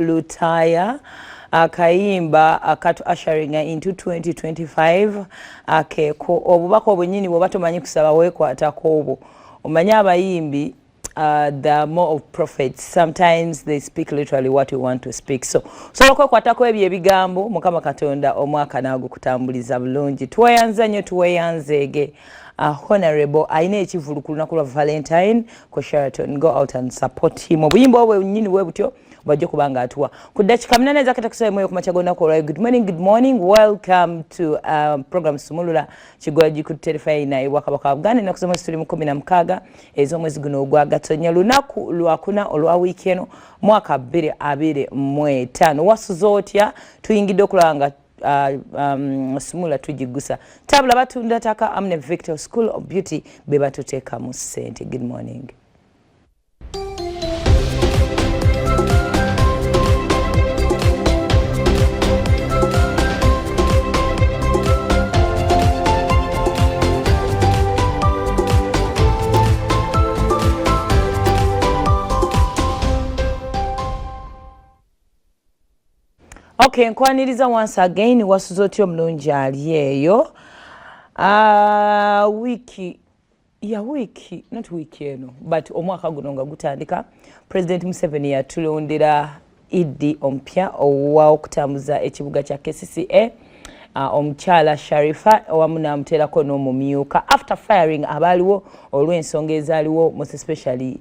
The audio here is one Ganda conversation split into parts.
Lutaaya akayimba akatu ushering into 2025 akeeko obubaka obwenyini. Bwoba tomanyi kusaba, weekwatako obwo. Omanyi abayimbi, the more of prophets, sometimes they speak literally what we want to speak. So osobola okwekwatako ebyo ebigambo, Mukama Katonda omwaka naagukutambuliza bulungi. Tweyanza nnyo, tweyanzeege. Honorable ayina ekivulu ku lunaku lwa Valentine ku Sheraton. Go out and support him. Obuyimba obwo nyini bwe butyo bwajja okuba nga atuwa ku ddakiika 8 ezakata kusaba emoyo ku makya g'olunaku olwayo. Good morning, good morning, welcome to program Sumulula Kigwagi ku Terefayina ebwakabaka wa Buganda. Ennaku z'omwezi tuli mu 16 ez'omwezi guno ogwa Gatonya, lunaku lwakuna olwa wiiki eno, mwaka 2025. Wasuza otya? Tuyingidde okulaba nga sumula tugigusa tabula batunda taka amne Victor School of Beauty be batuteekamu ssente. Good morning. Okay, nkwaniriza once again. Wasuza otya omulungi ali eyo? Wiiki ya wiiki, not wiiki eno but omwaka guno nga gutandika, President Museveni yatulondera ED omupya owa okutambuza ekibuga kya KCCA, omukyala Sharifa, wamu n'amuteerako n'omumyuka after firing abaaliwo olw'ensonga ezaaliwo, most especially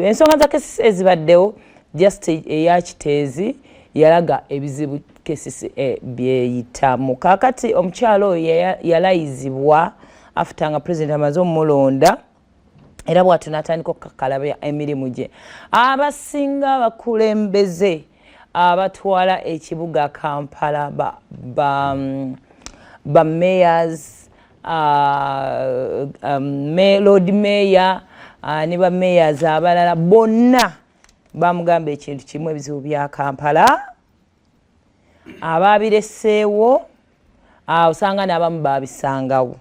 ensonga za KCCA ezibaddewo. Just eyakiteezi yalaga ebizibu KCCA byeyitamu. Kaakati omukyala oyo yalayizibwa after nga president amaze omulonda, era bwatyo n'atandika okukakalaba emirimu gye. Abasinga abakulembeze abatwala ekibuga Kampala, ba mayors, lord mayor ne ba mayors abalala bonna bamugamba ekintu kimu: ebizibu bya Kampala ababireseewo, osanga n'abamu babisangawo.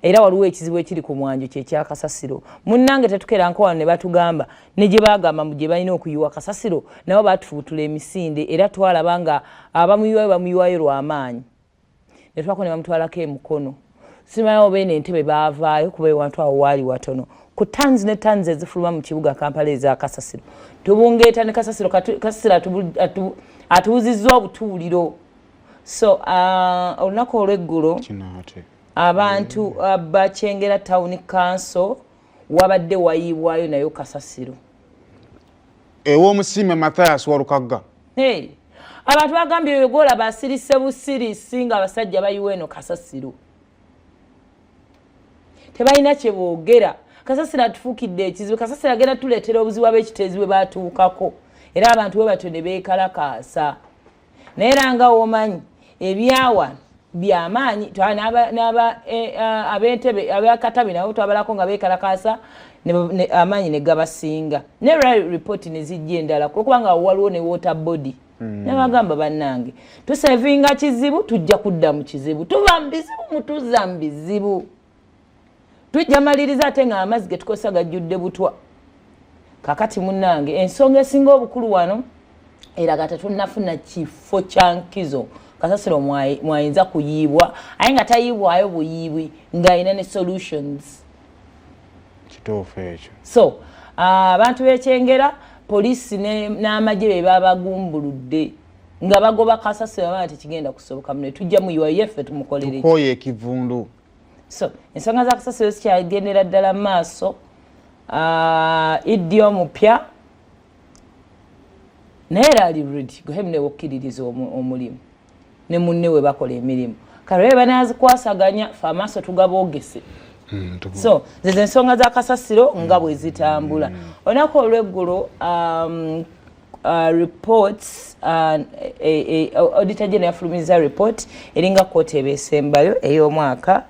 Era waliwo ekizibu ekiri ku mwanjo kyekyakasasiro. Munnange, tetukeera nkowano ne batugamba ne gye bagamba mu gye balina okuyiwa kasasiro, nabo batufuutula emisinde, era twalaba nga abamuyiwayo bamuyiwayo lw'amaanyi, ne twako ne bamutwalako emukono. Simanyi oba eno entebe baavaayo, kuba ewantu awo waali watono ku tons ne tons ezifuluma mu kibuga Kampala ezakasasiro. Tubungeeta ne kasasiro, kasasiro atuwuzizza obutuuliro. So olunaku olw'eggulo abantu bakyengera Town Council wabadde wayiibwayo nayo kasasiro. Ew'omusiime Mathias Walukagga. Hey, abantu bagambye oyo gwolaba asirise busirisi nga abasajja bayiwa eno kasasiro, tebalina kye boogera. Kasasiro atufuukidde ekizibu, kasasiro agenda tuleetera obuzibu ab'ekiteezi bwe batuukako, era abantu bwe batyo ne beekalakaasa. Naye era nga womanyi ebyawa byamaanyi, ab'entebe abakatabi nabo twabalako nga beekalakaasa, amaanyi ne gabasinga, ne ripooti ne zijja endala kulwokubanga waliwo ne water body. Nebagamba, bannange, tusevinga kizibu, tujja kudda mu kizibu, tuva mu bizibu mutuzza mu bizibu, tujja maliriza ate nga amazzi getukozesa gajjudde butwa. Kakati munnange, ensonga esinga obukulu wano eraga tetunnafuna kifo kya nkizo kasasiro mwayinza kuyiibwa, aye nga tayiibwayo buyiibwi, ng'alina ne solutions. Kituufu ekyo. So abantu b'ekyengera, poliisi n'amagye be babagumbuludde nga bagoba kasasiro, baba tekigenda kusoboka, mune tujja muyiwa yeffe tumukolere. Tukooye ekivundu. So ensonga za kasasiro zikyagendera ddala mu maaso. ED omupya naye era ali ready gohemu newokkiririza omulimu ne munne we bakola emirimu kale banazikwasaganya, fe amaaso tugaboogese. So zezo ensonga za kasasiro nga bwe zitambula. Olunaku olweggulo, reports, auditor general yafulumiza report eringa kooti ebeesembayo ey'omwaka,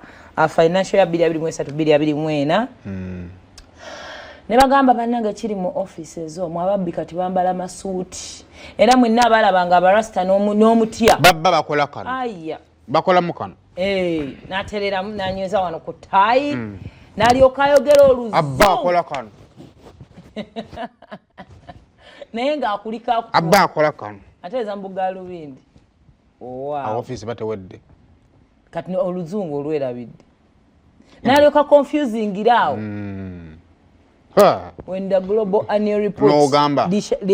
financial ya 2023 2024. Ne bagamba, bannange, kiri mu offices omwo ababbi kati bambala masuuti, era mwenna abalabanga abarasta n'omutya. Babba bakola kano. Aya. Bakolamu kano. Eh, n'atereramu n'anyweza wano ku ttaayi, n'alyoka ayogera Abba akola oluzungu. Kano. Naye ng'akulika Abba akutuwa akola kano. Ateeza mu bugaalubindi. Awo ofiisi batewedde. Kati oluzungu olwerabidde n'alyoka confusingira awo. Ha! When the global annual report N'ogamba.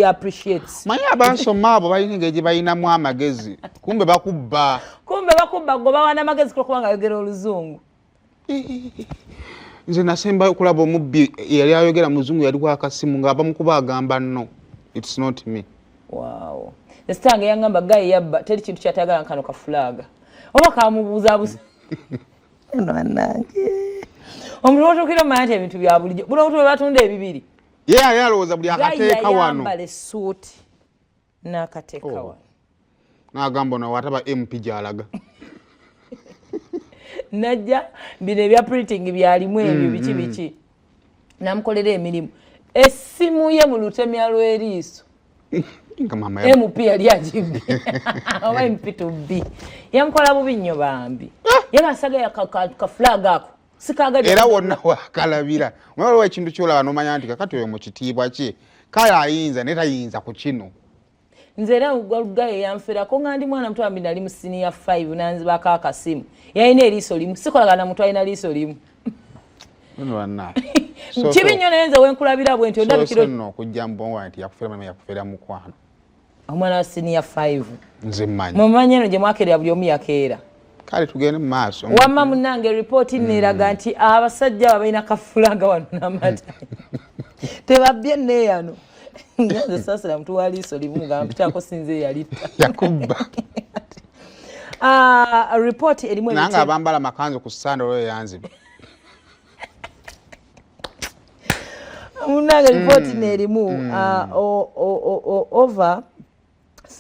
Appreciates. Manyi abasoma abo balina engeri gye balinamu amagezi, kumbe bakubba. Kumbe bakubba, gwe bawa n'amagezi kubanga ayogera oluzungu. Nze nasembayo okulaba omubbi eyali ayogera muzungu, yali wakasimu nga bamukuba agamba, "No, it's not me." Wow, esitange yangamba gayi yabba teri kintu kyatayagala nkano kafulaaga oba kamubuuzabuza. Bannange, omuntu otuukira omanya nti ebintu bya bulijjo buno obutu bwe batunda ebibiri. Ye yali alowooza buli Gayi akateeka wano. Yayambala essuuti n'akateeka Oh. wano. N'agamba ono wataba MP gy'alaga. Najja bino ebya printing byalimu ebyo biki biki, namukolera emirimu, essimu ye mu lutemya lw'eriiso. Nga mama MP yali agibbi oba MP to b yamukola bubi nnyo bambi, yabasaga kafulaga ako sikagali. Era wonna wakalabira. Omanyi waliwo ekintu kyolaba nomanya nti kakati oyo mu kitiibwa kye kale ayinza naye tayinza ku kino. Nze era gaye yanferako nga ndi mwana muto bambi, nali mu senior 5, nanzibako akasimu. Yalina eriiso limu, sikolagana na muntu alina liiso limu. Nno bannange. Kibi nnyo, naye nze wenkulabira bwe nti ondabikira. Soose nno okujja mu bwongo nti yakufera mama, yakufera mukwano. Omwana wa senior 5. Nze mmanyi. Mumanyi eno gye mwakeerera, buli omu yakeera. Kale tugende mu maaso. Wamma munnange, ripooti nno eraga nti abasajja abo balina kafulaga wano n'amata tebabbye neeyano. Nze saasira mutu wa liiso limu nga mpitako, sinze eyalitta. Yakubba. Ah, ripooti erimu nange abambala amakanzu ku sande olwo yanziba. Munnange, ripooti nno erimu over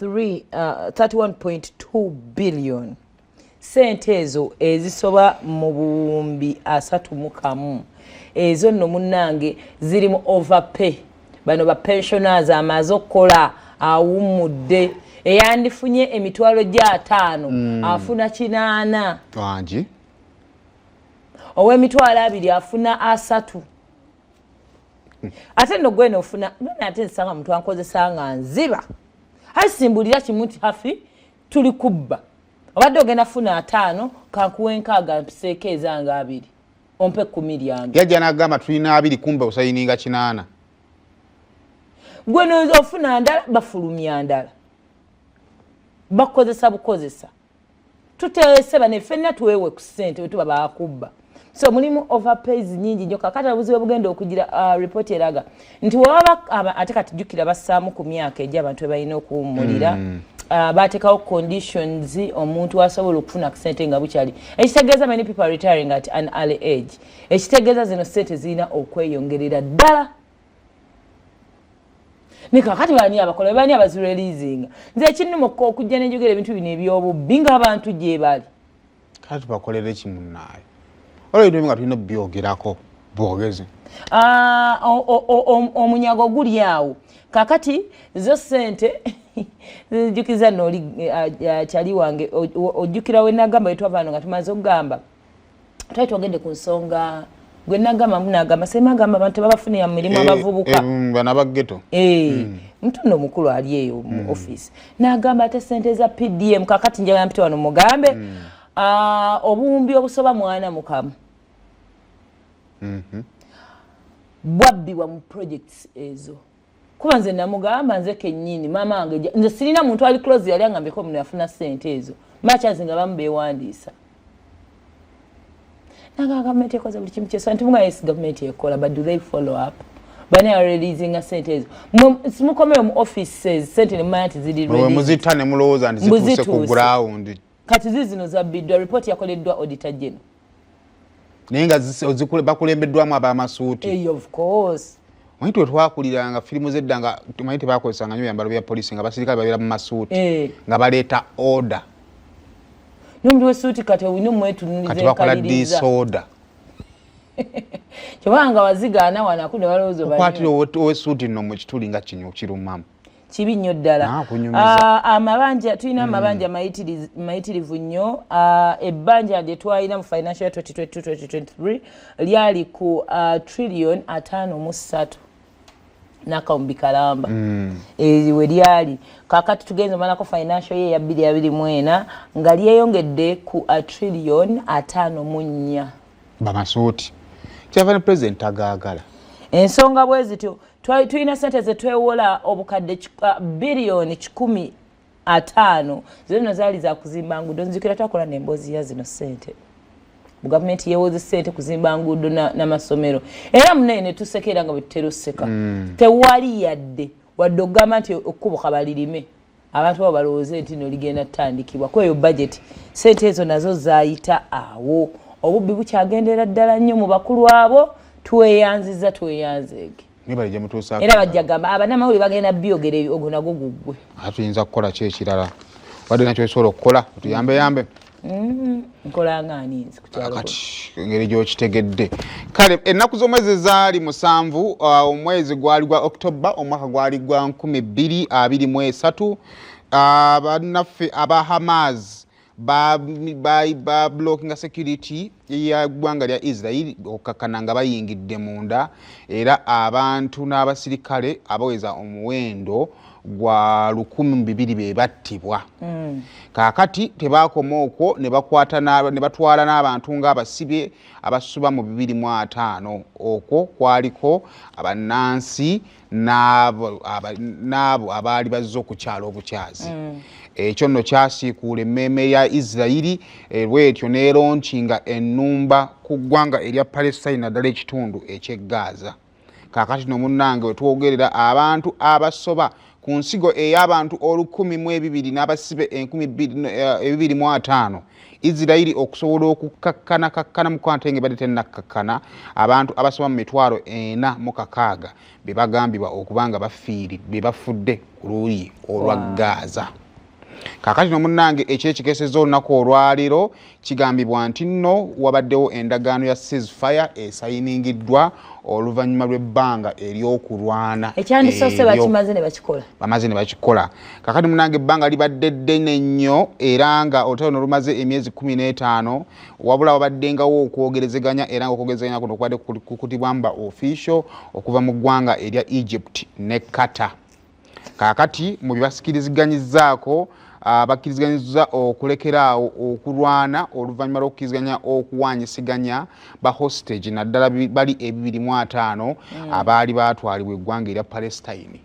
31.2 billion, sente ezo ezisoba mu 301,000, ezo nno munnange ziri mu overpay. Bano ba pensioners amaze okukola awummudde, eyandifunye emitwalo gya 50 afuna 80. Wangi. Ow'emitwalo 20 afuna 30, ate nno gwene ofuna gwene. Ate nsanga muntu ankozesa nga nziba aye simbulira kimu nti hafi tuli kubba, obadde ogenda funa 50, kankuwa 60, mpiseeko ezange 20, ompe 10 lyange. Yajja n'agamba tulina 20, kumbe osayininga 80. Gwe ofuna ndala, bafulumya ndala, bakukozesa bukozesa. Tuteese bane ffenna tuweewe ku ssente bwe tuba bakubba. So mulimu overpays nyingi nnyo. Kakati obuzibu bugenda okugira, report eraga nti webaba ate kati jjukira bassaamu ku myaka egi abantu be balina okuwummulira. Bateekawo conditions omuntu asobola okufuna ku ssente nga bukyali, ekitegeeza many people are retiring at an early age, ekitegeeza zino ssente zirina okweyongerera ddala. Ne kakati bani abakola, bani abazireleasinga? Nze ekinnuma okujja nenjogera ebintu bino ebyobubbi ng'abantu gye bali. Kale tubakolere ki munnaayo? Waliwo ebintu nga tulina obyogerako bwogezi. Ah, omunyago guli awo. Kakati zo sente njukiza nooli kyali wange, ojjukira we nagamba wetwava wano nga tumaze okugamba twali twogedde ku nsonga gwe nagamba munagamba semagamba abantu tebabafunira mu mirimu abavubuka. Bano abageto. Eh, mutu nno omukulu ali eyo mu office n'agamba ate sente za PDM. Kakati njagala mpite wano mugambe, ah, obuwumbi obusoba 41 bwabbibwa mu projects ezo. Kuba nze namugamba nze kennyini maama wange nze sirina muntu ali close yali angambeko muno yafuna sente ezo makyazi nga bamu beewandiisa. Naga gavumenti ekoze buli kimu kyesa nti munga yes, gavumenti ekola, but do they follow up? Bani areleasinga sente ezo? Mukomeyo mu offices sente nemumanya nti ziri bwe released. Muzita ne mulowooza nti Mbu zituuse ku zituuse. ground. Kati zizino zabbiddwa, report yakoleddwa auditor general. Naye nga bakulembeddwamu ab'amasuuti. Hey, of course. Omanyi twe twakuliranga firimu zedda nga omanyi tebakozesanga nnyo byambalo bya polisi, nga basirikale babeera mu masuuti nga baleeta order. N'omuntu w'essuuti kati olina omwetunuliza. Kati bakola Enkaliriza. Disorder. Kyobanga wazigaana wanaku ne balowooza okwatira ow'essuuti nno mu kituli nga kinyo kirumamu. Kibi nnyo ddala. Naakunyumiza. Ah, amabanja tulina amabanja mayitirivu nnyo. Ah, ebbanja lye twalina mu financial year 2022-2023 lyali ku trillion 53. N'akawumbi kalamba. We lyali kakati tugenze omalako financial year ya 2024 nga lyeyongedde ku a trillion 54. Bamasuuti kyava ne president tagaagala. Ensonga bwe zityo, tulina sente zetwewola obukadde biliyoni 150, zino zaali za kuzimba nguudo. Nzijukira twakola nemboozi ya zino sente, gavumenti yewoze sente kuzimba nguudo n'amasomero, era munene ne tusekera nga bwe tutera oseka. Tewali yadde okugamba nti ekkubo kabalirime, abantu abo balowooze nti no ligenda tutandikibwa kweyo budget. Sente ezo nazo zayita awo. Obubbi bukyagendera ddala nnyo mu bakulu abo. Tweyanziza, tweyanzeege. Nibali gye mutuusaako. Era bajja gamba abanamawulire bagenda byogera ebyo, ogwo nagwo guggwe. Ate tuyinza kukola ki ekirala? Wadde nakyo osobola okukola, otuyambeyambe. Nkola nga ani nzi ku kyalo? Kati engeri gyokitegedde, kale ennaku z'omwezi zaali 7, omwezi gwali gwa October, omwaka gwali gwa 2023. Bannaffe aba Hamas ba blockinga security ya ggwanga lya Israel okukakkana nga bayingidde munda, era abantu n'abasirikale abaweza omuwendo gwa 1200 be battibwa. Kaakati tebakoma okwo, ne bakwata ne batwala n'abantu ng'abasibye abasuba mu 250. Okwo kwaliko abannansi n'abo abaali bazze okukyala obukyazi. Ekyo nno kyasiikuula emmeeme ya Isirayiri bwetyo n'elaunchinga ennumba ku ggwanga erya Palestine, naddala ekitundu eky'e Gaza. Kaakati no munnange, wetwogerera abantu abasoba ku nsigo ey'abantu 1002 n'abasibe 2250, Isirayiri okusobola okukakkana kakkana mu kwante nga ebadde tennakkakkana, abantu abasoba mu 460,000 be bagambibwa okuba nga bafiiri be bafudde ku luuyi olwa Gaza. Kaakati no munnange, ekyo ekikeesezza olunaku olwaleero, kigambibwa nti nno wabaddewo endagaano ya ceasefire esayiningiddwa oluvannyuma lw'ebbanga ery'okulwana. Ekyandisoose eryo. Bakimaze ne bakikola. Bamaze ne bakikola. Kakati munange, ebbanga libadde ddene nnyo, era nga olutalo no lumaze emyezi 15, wabula wabaddengawo okwogerezeganya, era nga okwogerezeganya kuno kubadde kukutibwamu ba official okuva mu ggwanga erya Egypt ne Qatar. Kaakati mu bye basikiriziganyizaako, bakkiriziganyiza okulekeraawo okulwana oluvannyuma lw'okukkiriziganya okuwanyisiganya ba hostage, naddala bali 250 abaali baatwalibwa eggwanga erya Palestine.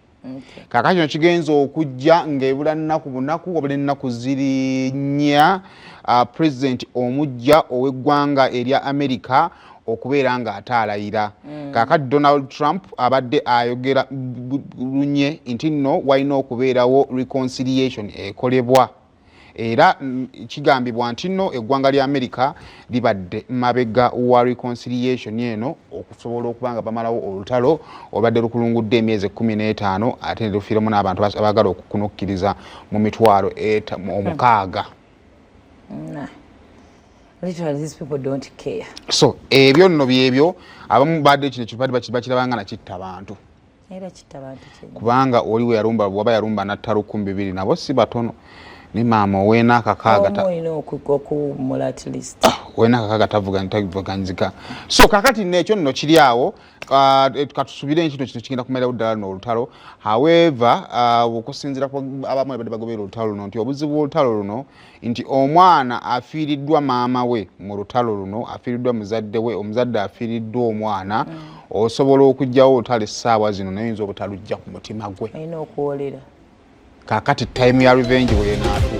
Kaakati kino kigenza okujja ng'ebula nnaku bunaku, wabula ennaku ziri 4, president omujja ow'eggwanga erya America okubeera ng'ate alayira. Kaakati Donald Trump abadde ayogera lunye nti nno walina okubeerawo reconciliation ekolebwa, era kigambibwa nti nno eggwanga lya America libadde mabega wa reconciliation eno okusobola okuba nga bamalawo olutalo olubadde lukulungudde emyezi 15, ate ne lufiiramu n'abantu abaagala okukunukkiriza mu mitwalo 6. Nah. Literally, these people don't care. So ebyo nno byebyo. Abamu badde kino kibadde bakirabanga nakitta bantu. Era kitta bantu kyennyini. Kubanga oli we yalumba, waba yalumba natta 2000, nabo si batono, ne maama ow'ena akakaaga Omu olina okuwummula at least. Ow'ena akakaaga tavuganyizika. So kakati nno ekyo nno kiri awo. Katusubire nti kino kigenda kumalirawo ddala nno olutalo. However, okusinziira ku abamu abadde bagoberera olutalo luno, nti obuzibu bw'olutalo luno nti omwana afiiriddwa maama we mu lutalo luno, afiiriddwa muzadde we, omuzadde afiiriddwa omwana. Osobola okuggyawo olutalo essaawa zino, naye oyinza obutalujja ku mutima gwe. Olina okuwolera. Kaakati time ya revenge bwenaatuuka.